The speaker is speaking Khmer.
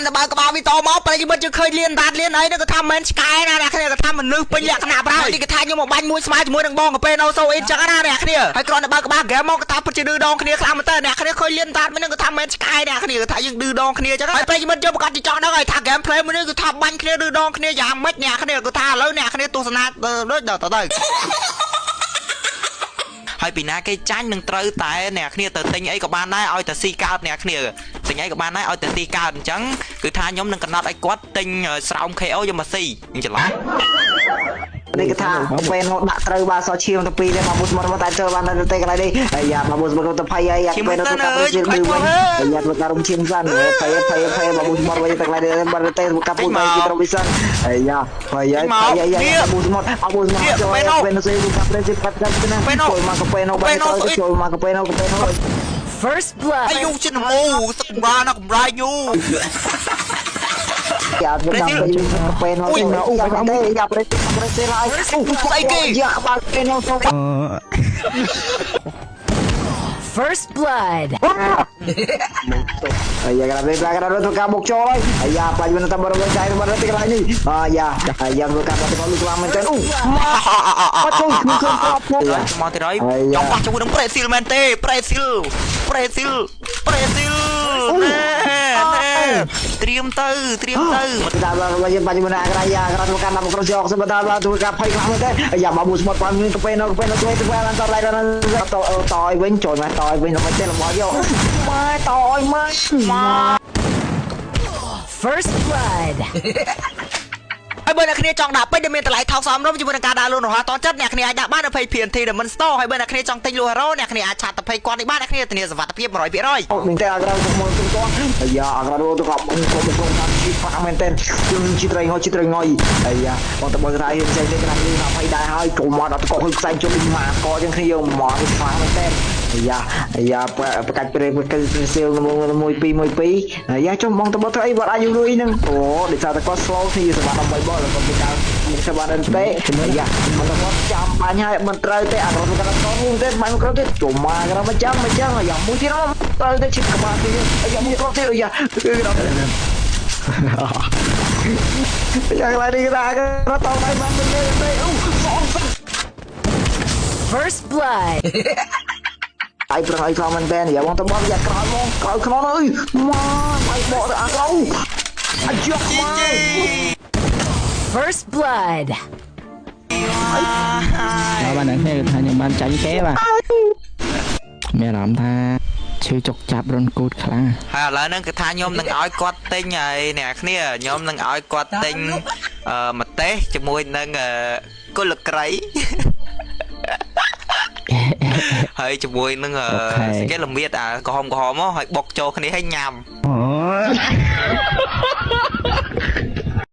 ន់តែបើក្បាលវីតមកប្រិយមិត្តយើងឃើញលៀនដាតលៀនអីហ្នឹងគាត់ថាមិនឆ្កែណាអ្នកគ្នាគាត់ថាមនុស្សពេញលក្ខណៈប្រហើយនេះគាត់ថាខ្ញុំមកបាញ់មួយស្មើជាមួយនឹងបងកាពេណូសូអ៊ីនចឹងណាអ្នកគ្នាហើយគ្រាន់តែបើក្បាលហ្គេមមកគាត់ថាពិតជាឌឺដងគ្នាខ្លាំងមែនតើអ្នកគ្នាឃើញលៀនដាតមួយហ្នឹងគាត់ថាមិនឆ្កែអ្នកគ្នាគាត់ថាយើងឌឺដងគ្នាចឹងហើយប្រិយមិត្តយើងប្រកាសជាចង់ដឹងហើយថាហ្គេម play មួយនេះគឺថាបាញ់គ្នាឌឺដងគ្នាយ៉ាងម៉េចអ្នកគ្នាគាត់ថាឥឡូវអ្នកគ្នាទស្សនាដូចដល់ទៅហើយពីណាគេចាញ់នឹងត្រូវតែអ្នកគ្នាទៅទិញអីក៏បានដែរឲ្យតែស៊ីកើតអ្នកគ្នាទិញអីក៏បានដែរឲ្យតែស៊ីកើតអញ្ចឹងគឺថាខ្ញុំនឹងកំណត់ឲ្យគាត់ទិញស្រោម KO យកមកស៊ីខ្ញុំច្រឡំ នេះគេថាពេលនោះដាក់ត្រូវបាទសឈាមទៅពីរទេមកបុស្មត់មកតែចូលបាននៅទេកន្លែងនេះអាយ៉ាមកបុស្មត់ទៅភ័យអាយ៉ាពេលនោះទៅកាប់ជិលឌឺវិញអាយ៉ាធ្វើការរំឈាមសិនភ័យភ័យភ័យមកបុស្មត់វិញទៅកន្លែងនេះបាត់ទេកាប់ពូទៅទីត្រូវវិសិនអាយ៉ាភ័យអាយ៉ាបុស្មត់អបុស្មត់ចូលពេលនោះទៅកាប់ប្រេស៊ីកាប់កាប់ណាចូលមកពេលនោះបែរទៅចូលមកពេលនោះពេលនោះ First blood អាយុជិនមូសឹកកម្រាណាកម្រាយូ យ៉ាធ្វើដល់ពេលនោះអូទេយ៉ាប្រេប្រេស៊ីហើយអូស្អីគេយ៉ាក្បាលពេលនោះទៅ First blood អាយ៉ាក្រាបក្រាបទៅការបុកចូលហើយអាយ៉ាបាច់មិនតាមរកចៃបាត់ទៅកន្លែងនេះអាយ៉ាអាយ៉ាធ្វើការបាត់ទៅលុះខ្លាំងមែនទែនអូមកអត់ចូលគឺឃើញក្រប មកទៀតហើយចង់ប៉ះជាមួយនឹងប្រេស៊ីលមែនទេប្រេស៊ីលប្រេស៊ីលប្រេស៊ីលណែណែត្រៀមទៅត្រៀមទៅ តាមរបស់យើងបាច់មិនអាក្រយ៉ាក្រធ្វើការដាក់ក្រចកសម្រាប់ដល់ធ្វើការភ័យខ្លាំងមែនទេអាយ៉ាមកមួយស្មត់បានមានកាពេនៅកាពេនៅជួយធ្វើបានតឡៃដល់តតឲ្យវិញចូលមកតឲ្យវិញមិនទេរបស់យកម៉ែតឲ្យម៉ែ First blood ហើយបើអ្នកគ្នាចង់ដាក់ពេជ្រដែលមានតម្លៃថោកសមរម្យជាមួយនឹងការដាក់លក់រហ័សតចិត្តអ្នកគ្នាអាចដាក់បាននៅ page PNT Diamond Store ហើយបើអ្នកគ្នាចង់ទិញលក់ Hero អ្នកគ្នាអាចឆាតទៅ page គាត់នេះបានអ្នកគ្នាធានាសុវត្ថិភាព 100% អូមានតែអាក្រៅទៅមកទៅអាយ៉ាអាក្រៅទៅក៏បងក៏បងតាមជីខ្លាំងមែនទែនជឹងជីត្រីងជីត្រីងយអាយ៉ាបងតបើរៃចេញនេះក្រាំនេះមកភ័យដែរហើយចូលមកដល់កោហុយខ្សែជុំមកកចឹងគ្នាយើងមកខ្លាំងមែនទែនអាយ៉ាអាយ៉ាប្រកាច់ព្រេប្រកាច់សៀល1 2 1 2អាយ៉ាចុះបងតបើធ្វើអីបាត់អាយុលុយហ្នឹងអូដោយសារតែគាត់ slow គ្នាសម្រាប់ដើម្បីបលគាត់ពីការមានសបានទេអាយ៉ាមិនទៅគាត់ចាំបាញ់ហើយមិនត្រូវទេអារម្មណ៍គាត់តមួយទេបាញ់មកក្រោយទេចូលមកក្រោយមកចាំមកចាំអាយ៉ាមួយទៀតត្រូវទេឈិតក្បាលទៀតអាយ៉ាមួយក្រោយទៀតអាយ៉ាគឺដល់យ៉ាងไรនេះគេថាតដៃបានទេទេអូសង First blood ឯប្រហើយខ្លាំងមែនតើយ៉ាបងទៅបោះយ៉ាក្រោយមកក្រោយខ្នងអើយមកបាយបកទៅអាក្រៅអាយកមក First blood ដល់បានអ្នកគ្នាថាខ្ញុំបានចាញ់គេបាទមានអារម្មណ៍ថាឈឺចុកចាប់រន់គូតខ្លាំង ហើយឥឡូវហ្នឹងគឺថាខ្ញុំនឹងឲ្យគាត់ទិញហើយអ្នកគ្នាខ្ញុំនឹងឲ្យគាត់ទិញម្ទេសជាមួយនឹងគុលក្រៃហើយជាមួយនឹងស្គេល្មៀតអាក្រហមក្រហមហើយបុកចូលគ្នាហើយញ៉ាំ